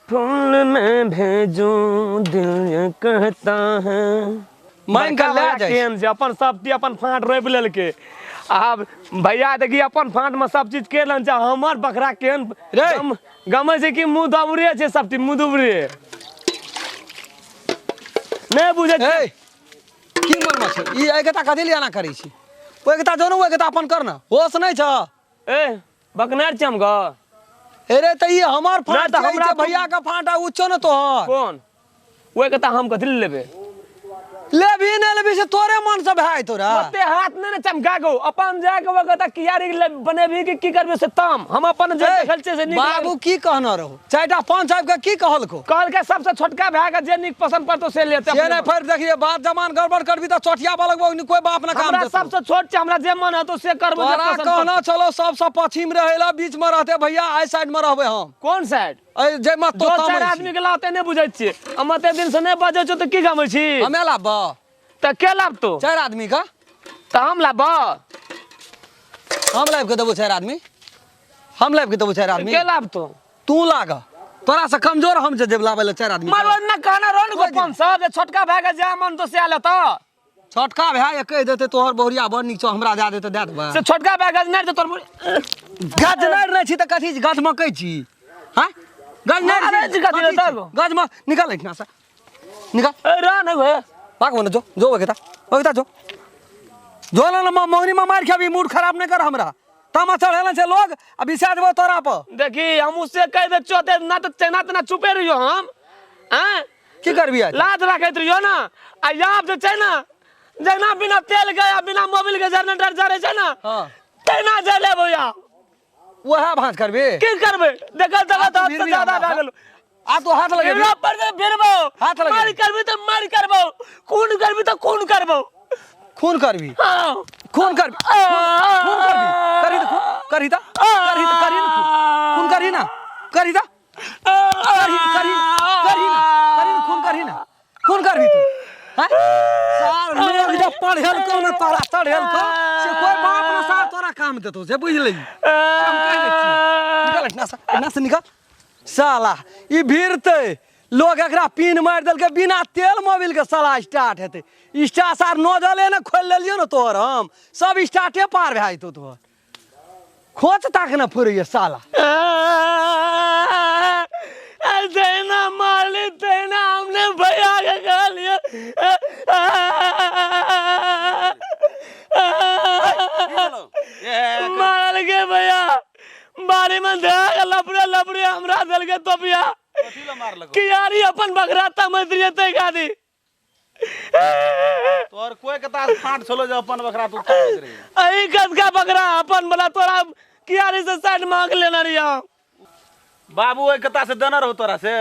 फूल में भेजूं दिल ये कहता है। मांगि कऽ लए जाइ छै। केहन छै अपन सब चीज अपन फाँट रोपि लेलकै। आब भैया देखी अपन फाँट में सब चीज के लन छै, हमर बकरा केहन रे। गमै छै कि मुँह दबरे छै, सब चीज मुँह दुबरे नहि बुझै छियै। ए, की मन में छौ ई? एहि कथी लिए एना करै छी? ओहि कता जो ने, ओहि कता अपन कर ने, होश नहि छ। ए बकनार छी हम गो। अरे तऽ ई हमर नहि फाँट तऽ छै, ई हमरा छै भैया के फाँट आ उ छौ ने तोहर। कोन ओहि कता हम कथी ले लेबै? लेबही नहि लेबही से तोरे मन से भए तोरा। ओते हाथ नहि ने चमका गो, अपन जा के ओहि कता कियारी बनेबही कि की करबी से ताम हम अपन जे ए, देखल छियै से नीक बाबू की कहने रहो? चारिटा पाँच आबि के की कहलको? कहलकै सबसे छोटका भए के जे नीक पसंद पड़तो से लेतै। से नहि, फेर देखिए बात जमान गड़बड़ करबी तऽ चोटिया बलगबो, कोई बाप ने काम हमरा देतौ। सबसे छोट छै, हमरा जे मन हेतौ से करबो, जे तोरा पसंद कहना पड़तौ। चलो सबसे पश्चिम रहै ला, बीच में रहते भैया, एहि साइड में रहबै हम। कोन साइड? एहि जाहिमे तो दो तमै चारि छी। आदमी के लाते नहि बुझै छियै, हम एते दिन से नहि बजै छौ तऽ की गमै छी? हमे लाबऽ। तऽ के लाबतो? चारि आदमी का। तऽ हम लाबऽ। हम लाबि के देबो चारि आदमी, हम लाबि के देबो चारि आदमी। के लाबतो? तू लाग, तोरा से कमजोर हम जे जेब लाबै ले चारि आदमी। मारो ना कहना रहो ने गोपन सब जे छोटका भए के जे मन तो से लेता। छोटका भाय कहि देते तोहर बहुरिया बड़ नीक छौ, हमरा दए देते, दए देबै। से छोटका भए के नहि तोर गजनर नहि छी तऽ कथी छी? गज मकै छी? हाँ, गजनर अरे छी जी, कथी कथी लेतौ? छी? गज म निकल एहिठिना से, निकल। ए रा नहि भए भाग बने, जो जो ओहि ओहि जो जो ना ना मोहनी में मार खेबी, मूड खराब नहीं कर हमरा। तामा चढ़ेले छै लोग आ बिसा देबो तोरा पर। देखी हम उससे कहि दे चोते ना तऽ तेना तेना चुपे रहियो हम। आँय की करबी आइ? लाज राखैत रहियो ना। आ आब जे छै ना, जेना बिना तेल के या बिना मोबिल के जनरेटर जरै छै ना, हाँ। तेना जले भैया। वएह भाँज करबी? की करबै, देखल तब आ तू तऽ हद से भिरबी ज्यादा हमरा भए गेलो। आ तू हाथ लगेबी? भिरबो पर तऽ भिरबो। हाथ लगेबी। मारि करबी तऽ मारि करबो, खून करबी तऽ खून करबो। खून करबी? हाँ। खून करबी, खून करबी, करही तऽ खून करही तऽ, करही तऽ, करही ने खून, खून करही ना, करही तऽ, करही, करही, करही ना, करही ना, खून करही ना, खून करबी तू? हैं सार लोग जब पढ़ेल को ना तोरा चढ़ेल को से कोई बाप ना सार तोरा काम देतो से, बुझ लही हम कहि दै छियौ। निकल एहिठिना से, एहिठिना से निकल साला। ई भीड़तै लोग एकरा पिन मारि देलकै, बिना तेल मोबिल के साला स्टार्ट हेतै। स्टार्ट सार नोजले ने खोलि लेलियौ ने तोहर, हम सब स्टार्टे पार भए जेतौ तोहर। खोच ताक ने फुरैया साला। तहिना मारली तहिना हमने भैया के कहलिए। मारल के भैया बाड़ी में धए के लपड़े लपड़े हमरा देलके तोपिया। कथी ला मारलको? कियारी अपन बकरा तमैत रहिए तै खातिर। तोहर कोई के तास फाट छलो जे अपन बकरा तू तमैत रही? अही कसका बकरा अपन वाला तोरा कियारी से साइड मांग लेना रहिया। बाबू ओहि कता से देना रहो तोरा से?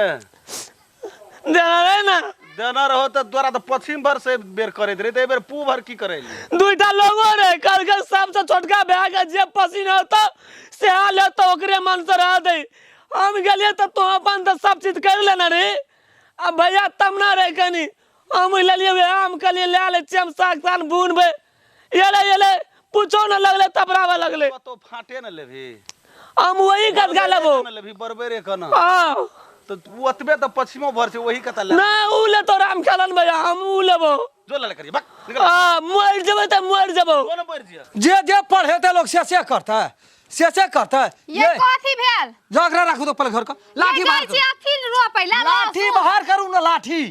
देना रहे ना। देना रहो तऽ तोरा तऽ पश्चिम भर से बेर करैत रही, तऽ एहि बेर पू भर की करै रही? दुईटा लोगो रे कल के सबसे छोटका भए के जे पसीना होता से लेतो, ओकरे मन से रह दे। हम गेलिए तऽ तू अपन तऽ सब चीज कर लेना रे। आ भैया तमना रहे कनी, हम लेलिए वएह, हम कहलिए लए लै छियै हम साग तान बुनबै। ये ले ये ले पूछो न लगले तबराबे लगले। कतौ फाटे न लेबही? हम वही गदगा लेबो। न लेबही बरबरे कना। हाँ। तो उ ओतबे तऽ पश्चिमो भर छै, वही कता ले। ना उ ले तो राम खेलन भैया, हम उ लेबो। जो लड़ करिए बक निकल। हाँ मर जेबै तऽ मर जेबो। जो न मर जिया। जे जे पढ़ेते लोग से से करतै, से से करतै। ये कथी भेल? जा एकरा राखू तो पहले घर का लाठी ये बाहर जाइ छी करू। अथी रोपै ला, लाठी बाहर करू ना लाठी।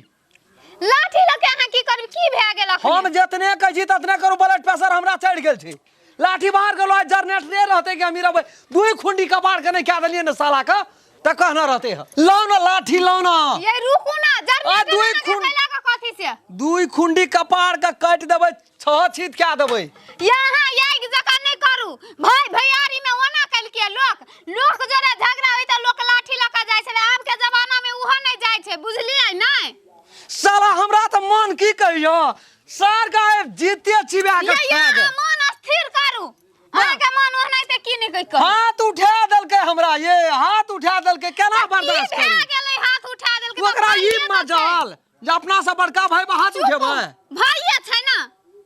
लाठी लऽ के अहाँ की करब? की भए गेल अखने? हम जितने कहै छी ततने करू, ब्लड प्रेशर हमरा चढ़ि गेल छै। लाठी बाहर करू, आज जनरेटरे रहतै कि हम रहबै। दुई खुंडी कपार के नहि कए देलियै ने साला के तऽ कहना रहते है। लाउ ना लाठी, लाउ ना। ये रुकू ना, आ, जनरेटर दुई अहाँके कैला के कथी से? दुई खुंडी कपार के काटि देबै, छह छीत कए देबै। यहाँ याग जकाँ नहि करू भाई, भैयारी में ओना केलकै लोक, लोक जरे झगड़ा होय तऽ लोक लाठी लऽ के जाइ छलै, आब के जमाना में उहो नहि जाइ छै, बुझलियै नहि? साला हमरा तऽ मन की कहियो सार का जीते चिबा के ये खा यहाँ गेल। मन स्थिर करू, अहाँके मन ओनाहिते की नहि कहि हाथ उठा देलकै हमरा, ये हाथ उठा देलकै, केना की बर्दाश्त भए करू? गेलै हाथ उठा देलकै तऽ? ओकरा ई भाइये तऽ छै। मजाल जे अपना से बड़का भाई पर हाथ चुप, उठेबै? भाइये छै ना।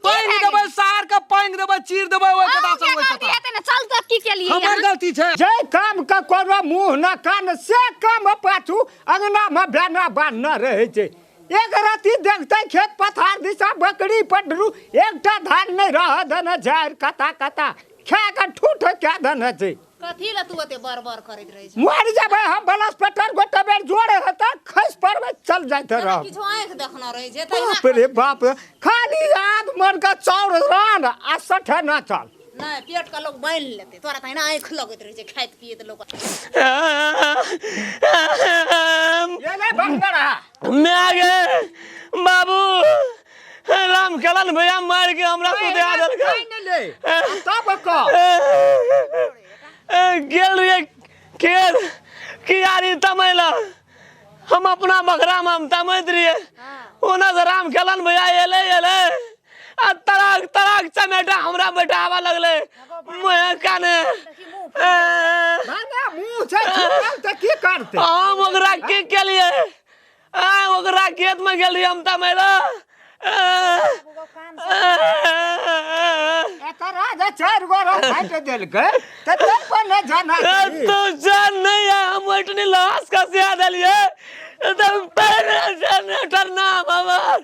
की पानि भए देबै गेलै? सार के, पानि देबै, चीर देबै ओहि कथा से अहूँके ओहि गलती कथा। हेतै ने, चल तऽ की केलियै हमर अहाँ? गलती छै? जे काम के कोनो मुंह न कान से काम पात पाछू अंगना में बेना बान्हने रहै छै। एक रत्ती देखते खेत पथार दिशा बकरी पटरू एकटा धान नहीं रह देने झाड़ कता कता खा के ठूठ कए देने छै। कथी ल तू ओते बर बर करैत रहै छै? मर जेबै हम बलस पेटर गोटे बेर जोड़े हेतै खसि पड़बै चल जाइत रहब। किछु आँखि देखना रहै छै। बाप रे बाप, खाली आध मन के चाउर रान आ सठे ना चल। नहीं पेट के लोग बान्हि लेतै, तोरा त एना आँखि लगैत रहै छै खाइत पियैत लोक। ये ले बंगड़ा मैं गे बाबू राम खेलन भैया मार के हमरा सुधा देलकै। ले तब कह गेल रहियै खेत कियारी तमैला, हम अपना बकरा में हम तमैत रहियै, ओना से राम खेलन भैया एलै एलै आ तड़ाक तड़ाक चमेटा हमरा बैठाबऽ लगलै मुँहे काने। मुँह छै तऽ की करतै? हम ओकरा की केलियै? आ ओकरा खेत में गेल रहियै हम तमैला। एकरा जे 4 गो फाटि देलकै तऽ तै पर नहि जाना। तू जान नहीं है, हम ओइठनी लाश खसिया देलियै एकदम जनरेटर नाम हमर।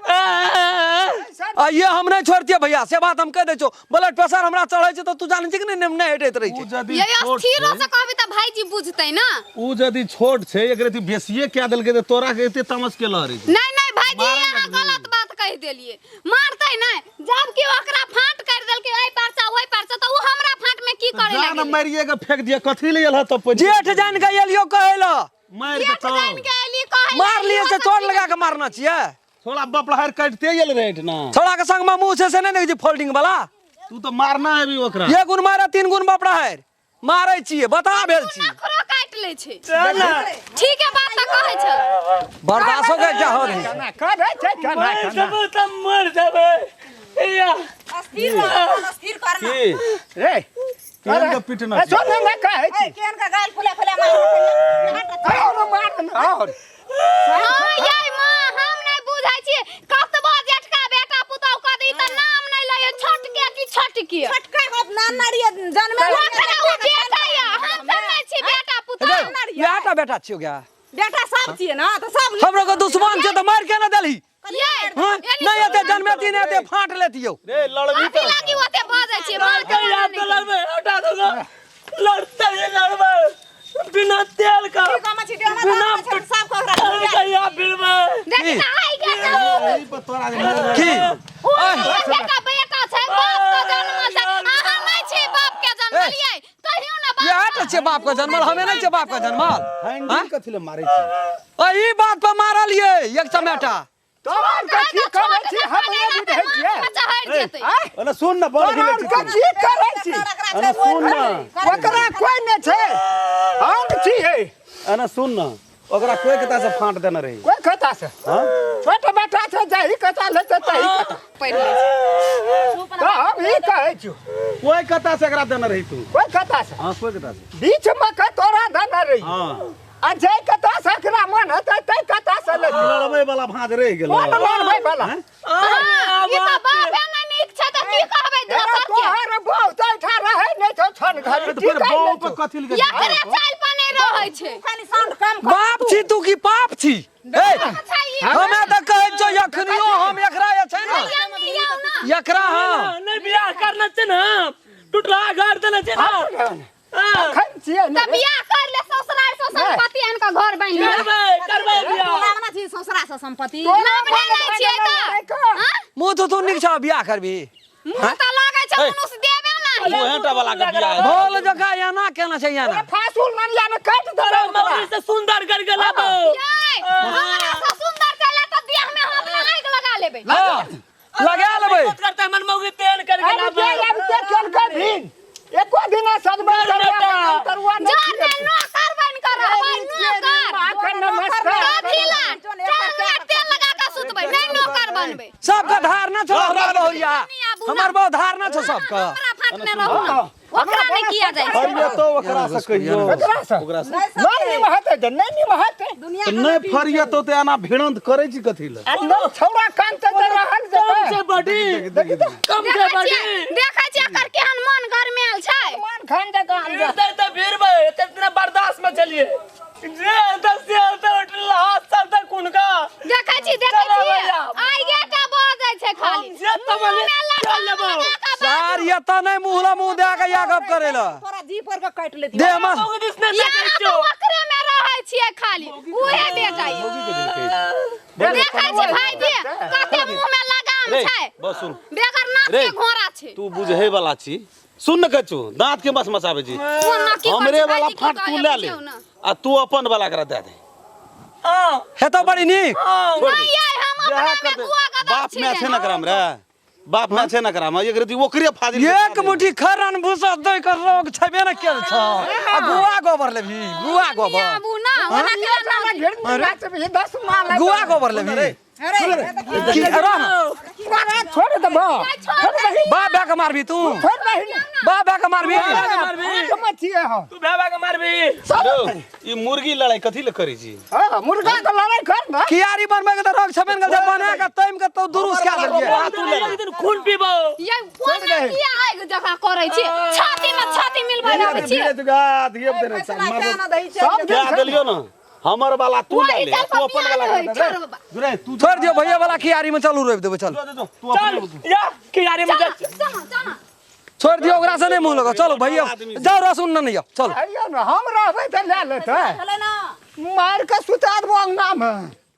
आ ये हम नहीं छोड़तियै भैया, से बात हम कह दै छौ। ब्लड प्रेशर हमरा चढ़ै छै तऽ तू जानै छी कि नहीं नहि हटैत रहै छै। ये स्थिरो से कहबी तऽ भाईजी बुझतै ना। उ यदि छोट छै एकरे ती बेसिए कए देलकै तऽ तोरा के एते तामस के लहरै छै? नहीं नहीं भाईजी अहाँ गलत बात कहि देलियै, मारतै नहीं। जब कि ओकरा फाट कर देलकै एहि पर से ओहि पर से तऽ उ हमरा फाट में की करे जान लगलै? मारिए के फेंक दिया, कथी ले एलह तब? जेठ जान के एलियो कहै लए, मारि के जेठ जान के एली कहै मार लिए से चोट लगा के मारना छियै। थोड़ा बपलहर काटते गेल रहे ना। छोड़ा के संग में मुंह छै से नहीं देखै छी फोल्डिंग वाला। तू तो मारना है भी ओकरा। एक गुण मारे 3 गुण बपलहर मारै छियै, बता भेल छी। नखरो काटि लै छै। ठीक है बात तऽ कहै छै। बर्दाश्तो के क्या हो रही? केना करै छै केना मर केना? जेबै तऽ मर जेबै। या अस्थिर रह, अस्थिर कर ना। की रे केहन के पिटना ए, सुन ने कहै छी। केहन के गाल फुला फुला मारै छै। और मार न और। हाँ यै माँ, हम नहीं बुझै छियै कतबो जेठका बेटा पुतहु कह दी तऽ नाम नहीं लैयै छोटके कि छोटकी। छोटका होत ना नारिये जन्मे ओकरा उ बेटा या हम सब नहीं छी बेटा पुतहु। इएह टा बेटा छियौ गे? बेटा सब छियै ना तऽ सब हमरो के दुश्मन छै तऽ मारि के ना देलही? यै हाँ? नहीं एते जन्मेती नहीं एते फाट लेतियौ। रे लड़बी अथी लागी ओते बजै छियै माँ के लड़ते मना तो लड़बै, हटा दो लड़ते ही लड़बै बिना तेल का बिना सब को तेल का या बिलबै। देखी ना आइ गेल एहि पर तोरा की ओ बेटा बेटा छै बाप के जन्मल छै, अहाँ नहीं छी बाप के जन्मलियै कहियो ना बाप। इएह टा छियै बाप के जन्मल, हमे नहीं छियै बाप के जन्मल। हैंडल कथी ले मारै छै? एहि बात पर मारलियै एक चमेटा। तोरा के की करै छी हम नहि बुझै छियै। ओना सुन ना बड़ तोरा के की करै छी? अना सुन ना, ओकरा कोइ नहि छै, हम छियै। अना सुन ना, ओकरा कोई कता से फाट देने रही? कोइ कता से? हां छोट बेटा छै जाहि कता लेतै तही कता। तऽ हम ई कहै छियौ। कोई कता से एकरा देने रही तू? कोइ कता से? हां कोई कता से? बीच में के तोरा देने रही। हां आ जे कता से एकरा मन हेतै तै कता से लेतै। लड़बै वाला भाँज रहि गेल। कोन लड़बै वाला? ई तऽ बापे नहि नीक छै तऽ की कहबै दोसर के? तोहर बहुत एहिठाम रहै नहि छौ छन घड़ी। तऽ फेर बाप पे कथी ले एकरे चालि पर नहि रहै छै। कनि साउंड कम कर। बाप छी तू की पाप छी? ए अच्छा ई हमे तऽ कहै छौ अखनियो हम एकरा जे छै ना एकरा। हां नहीं बियाह करना छै ना, टूटला घर देने छै ना। अखन छियै तऽ बियाह कर ले ससुराल से संपत्ति आनि कऽ घर बनि ले। करबै करबै बियाह। लाबना छी ससुरा से संपत्ति। लाबने नहि छियै तऽ हाँ? मुँह तो तू नीक छौ बियाह करबी? मुँह तऽ लागै छै मनुष्य देबे नहि। मुँहेटा वाला के बियाह। भोल जकाँ एना केना छै एना? फासुल ननिया में काटि देबै ओकरा। मौगी से सुंदर करके लाबो। यै हमरा से सुंदर चले तऽ देह में हम अपना आगि लगा लेबै। हां लगा लेबै। करते मन मौगी तेल करके आबि लाबो। गेल आबि के केलकै भीन एको दिना सजबै तरुआ नहि जर ने नौकर बनि कऽ रहबै नौकर। माँ नमस्कार। कथी ला टांग तेल लगा कऽ सुतबै नहीं नौकर बनबै। सबके धारणा छौ हमर बहुरिया, हमर बहु धारणा छौ सबके। हमरा फाटने रहू ना, ओकरा नहीं किया जाइ छै। फरियतो ओकरा से कहियो। ओकरा से? ओकरा से नहि निमहतै तऽ नहि निमहतै। तऽ नहि फरियतो तऽ एना भिड़ंत करै छी कथी ले? आ नहि छौड़ा कानतै तऽ रहल कम जेतै। छै बड़ी, कम छै बड़ी। देखै छियै एकर केहन मन गरमायल छै। मन खान जकाँ भीड़ तऽ भीड़बै, एते दिना बर्दाश्त में चलिए जे दस मुँह मुँह दए के या गप करे ला। तोरा जी पर के काटि लेती। देह में मौगी दिस नहि यहाँ देखै तऽ छियौ। ओकरे में रहै छियै खाली, उहे बेटा ये। देखै छी भाईजी, कते मुँह में लगाम रे छै। बस सुन। बेगर नाक रे। के घोड़ा छै। तू बुझे वाला छी, सुन न कचू दांत के बस मचाबे छी। कोना की हमरे करै छी, वाला भाईजी की फाट तू कहैया ले ले बुझियौ न। आ तू अपन वाला करा दे दे। हाँ, हेतौ बड़ी नीक। हाँ। छोड़ दे। नहीं यै, हम जएह अपना कर में दे। गुआ गदर बाप छी में छै रे। ना कराम रे, बाप में छै ना कराम, एक रति ओकरे फाजिल एक मुट्ठी खरन भूसा दै के रोग छेबे न केल छ आ गुआ गोबर लेबही, गुआ गोबर। आबू ना, ओना केना घेर गाछ भी 10 माल गुआ गोबर लेबही। अरे की रह ना। अरे छोड़ देबो। छोड़ दही। बाप भए के मारबी तू, छोड़ दही। बाप भए के मारबी। मारबी। मछिए हो। तू भाय के मारबी। ई मुर्गी लड़ाई कथी ले करै छी? हां, मुर्गा के लड़ाई कर ना। कियारी बनबै के त रोग छेबे न केल छै, बना के तैम के तो दुरुस्त कए देलियै। तू ले ले। एक दिन खून पीबो। ये कोना किया आगि जकाँ करै छी? छाती में छाती मिलबै लागै छी। फैसला कए ना दही सब चलि दे देलियो ना, हमर वाला तू ले वही ले, चल तू अपन पपिया वाला होइ, दे दे। छोड़ बाबा। रे तू छोड़ दियो भैया वाला कियारी में, चलू रोपि देबै, चल। जो जो तू चल अपन या कियारी में जा। चल चल चल। छोड़ दियो, ओकरा से नहीं मुँह लगो। चलो भैया जाओ, रसुन न नहीं आओ, चलो। अइयो ना, हम रहबै तऽ लए लेतै। छलै ना। मारि के सुता देबो अंगना में।